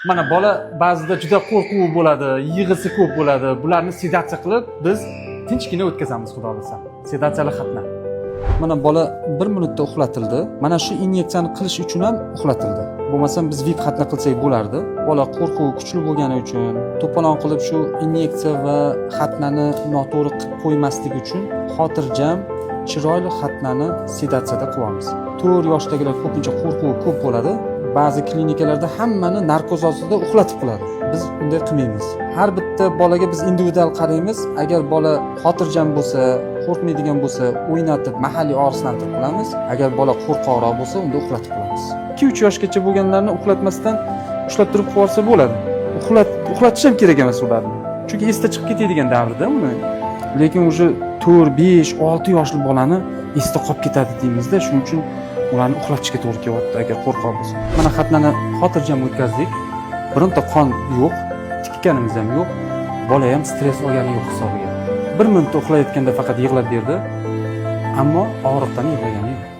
Mana bola ba'zida juda qo'rquv bo'ladi, yig'isi ko'p bo'ladi. Bularni sedatsiya qilib, biz tinchgina o'tkazamiz, xudo xohlasa. Sedatsiyali xatna. Mana bola 1 minutda uxlatildi. Mana shu inyeksiyani qilish uchun ham uxlatildi. Bo'lmasam biz VIP xatna qilsak bo'lardi. Bola qo'rquvi kuchli bo'lgani uchun, to'polon qilib shu inyeksiya va xatnani noto'g'ri qilib qo'ymaslik uchun xotirjam, chiroyli xatnani sedatsiyada qilyapmiz. 4 yoshdagilar ko'pincha qo'rquvi ko'p bo'ladi. Ba'zi klinikalarda hammani narkoz ostida uxlatib qiladi. Biz unday qilmaymiz. Har bitta bolaga biz individual qaraymiz. Agar bola xotirjam bo'lsa, qo'rqmaydigan bo'lsa, o'ynatib, mahalliy og'riqsizlantirib qilamiz. Agar bola qo'rqoqroq bo'lsa, unda uxlatib qilamiz. 2-3 yoshgacha bo'lganlarni uxlatmasdan ushlab turib qilib yuborsa bo'ladi. Uxlatish ham kerak emas ularni. Chunki esda chiqib ketadigan davrda uni. Lekin уже 4, 5, 6 yoshli bolani esda qolib ketadi deymizda, shuning uchun ularni uxlatishga to'g'ri kelyapti, agar qo'rqoq bo'lsa. Mana xatnani xotirjam o'tkazdik. Bironta qon yo'q, tikkanimiz ham yo'q. Bola ham stress olgani yo'q hisobiga. 1 minutda uxlayotganda faqat yig'lab berdi, ammo og'riqdan yig'lagani yo'q.